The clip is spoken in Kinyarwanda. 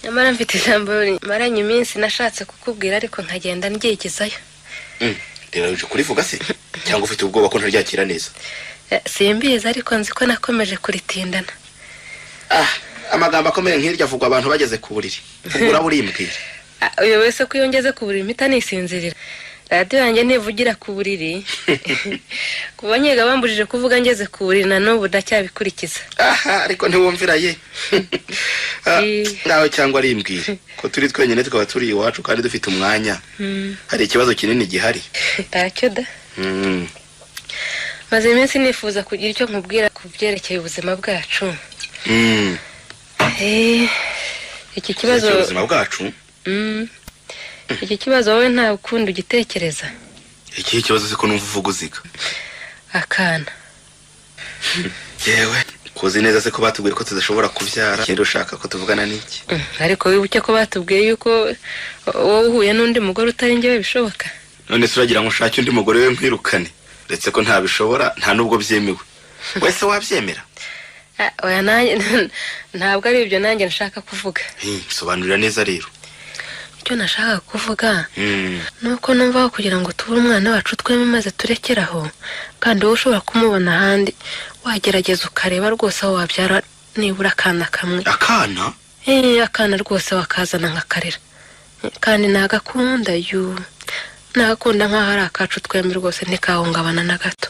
Nyamara mfite ijambo maranye iminsi nashatse kukubwira, ariko nkagenda ndyigizayo. Rero uje kurivuga se, cyangwa ufite ubwoba ko ntaryakira neza? Simbizi, ariko nzi ko nakomeje kuritindana. Ah, amagambo akomeye nk'iryo avugwa abantu bageze ku buriri. Ubwo uraba urimbwira. Ah, uyu wese ko iyo ngeze ku buriri mpita nisinzirira. Radiyo yanjye ntivugira ku buriri. Kuva nkiga bambujije kuvuga ngeze ku buriri, na n'ubu ndacyabikurikiza. Aha, ariko ntiwumvira ye. Ah, ngaho cyangwa arimbwire ko turi twenyine, tukaba turi iwacu kandi dufite umwanya. Hari ikibazo kinini gihari? Ntacyo da. Maze iminsi nifuza kugira icyo nkubwira ku byerekeye ubuzima bwacu. Iki kibazo Cyerekeye ubuzima bwacu? Iki kibazo wowe nta ukundi ugitekereza. Ikihe kibazo se ko numva uvuga uziga? Akana. Yewe, kuzi neza se ko batubwiye ko tudashobora kubyara? Ikindi ushaka ko tuvugana n'iki? Ariko wibuke ko batubwiye yuko wowe uhuye n'undi mugore utari njyewe bishoboka. None se uragira ngo ushake undi mugore we nkwirukane? Ndetse ko ntabishobora, nta n'ubwo byemewe. Wese wabyemera? Ah, oya, nanjye ntabwo ari ibyo nanjye nshaka kuvuga. Sobanurira neza rero. Icyo nashaka kuvuga ni uko numva aho kugira ngo tubure umwana wacu twembi maze turekere aho, kandi wowe ushobora kumubona ahandi, wagerageza ukareba rwose aho wabyara nibura akana kamwe. Akana? Akana rwose wakazana nkakarera. Kandi nagakunda yu, nagakunda nk'aho ari akacu twembi rwose, ntikahungabana na gato.